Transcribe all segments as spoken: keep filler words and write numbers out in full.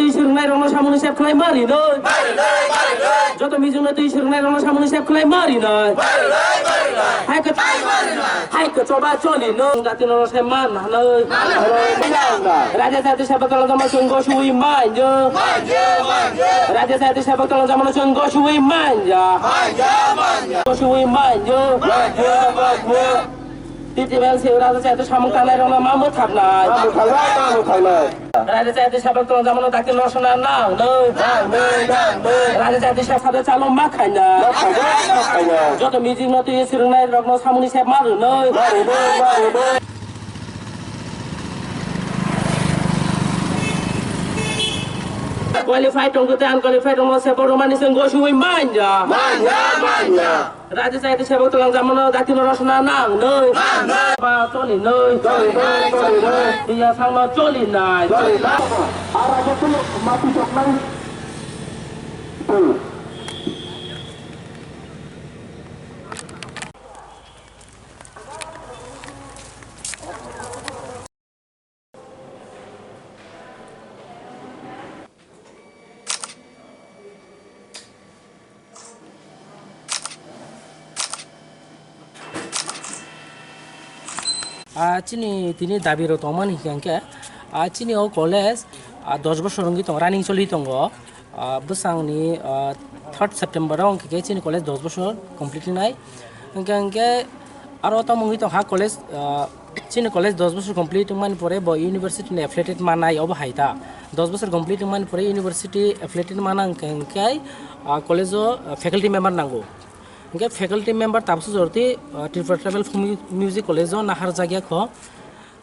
Twi swrwngnairokno samungni sep khlai ma rinai. Joto mijwngno twi swrwngnairokno samungni sep khlai ma rinai. Hai kwchak, hai kwchak ba choli no. Jati no se man hanai. Raja jati sebak tolong jama chwng gosiwi manja. Raja jati sebak tolong jama chwng gosiwi manja. Gosiwi manja. T T P L C raja jati samung tangnai rokno ma mwthaknai. Raja jati sebak tolong jama no dakti no sona nang nai. Raja jati sebak sade chalo ma khaina. Joto mijwngno twi swrwngnairokno samungni sep ma rwnai. Qualified tongkhe tei unqualified tongma se borok mani se gosiwi manja. Manja, manja. Raja jati sebak tolong jamano jati no rosna nang nai. Nang nai. Ba choli nai. Choli nai, choli nai. Iya sangno choli nai. Choli nai. Ara joto mati joknai. Ah, chini tini dabi rok tongmani hingke, ah, chini o college, ah, dos bosor wngwi tongo, running choli tongo. Ah, bwsangni, ah, third September o hingke chini college dos bosor complete wngnai. Hingke, hingke aro tamo wngwi tongkha college, ah, chini college dos bosor complete wngmani pore bo university ni affiliated manai obo hai ta. Dos bosor complete wngmani pore university affiliated mana hingke, hingke, ah, college o, ah, faculty member nango. Hingke faculty member tabukso jorti, ah, Tripura Tribal Folk Mu-, Music College o nahar jagya kho.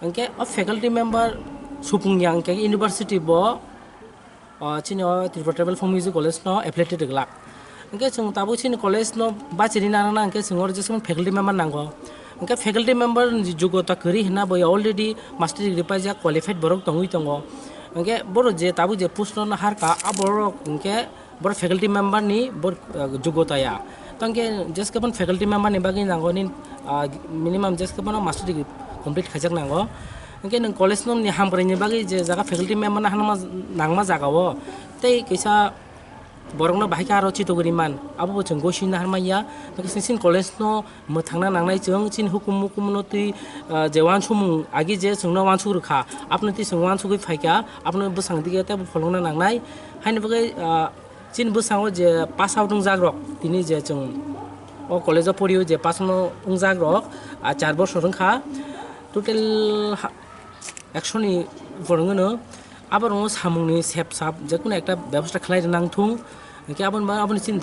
Hingke o faculty member supung ya hingke university bo, o chini o Tripura Tribal Folk Music College no affiliated glak. Hingke chwng tabuk chini college no bachiri nana hingke chwng oro jeswk faculty member nango. Hingke faculty member ni jogota kwrwi hwnna bo already master degree paijak qualified borok tongwi tongo. Hingke borok je tabuk je post no harka a borok hingke borok faculty member ni bor, ah, jogota ya. Tangke jeswk faculty member ni bagwi nango ni, ah, minimum jeswk master degree complete khaijak nango. Hingke nwng college no ni hamkrai ni bagwi je jaga faculty member no hanma nangma jaga o tei kisa borok no bahai khe aro chitogwi man abo bo chwng gosina harmanya. Hingke sisin college no mwthangna nangnai chwng chini hukum mukum no twi, ah, je wansukmung agi je chwngno wansuk rwkha abono twi chwng wansugwi phaikha abono bwsang dige tei bo pholongna nangnai. Haini bagwi, ah, chini bwsango je pass out wngjak rok tini je chwng o college o porio je pass no wngjak rok, ah, char bosor wngkha total ha-, ekshoni borok wngno aborokno samungni sep sap jekunu ekta bebosta khlai rwnang thung hingke aboni ba-, aboni chini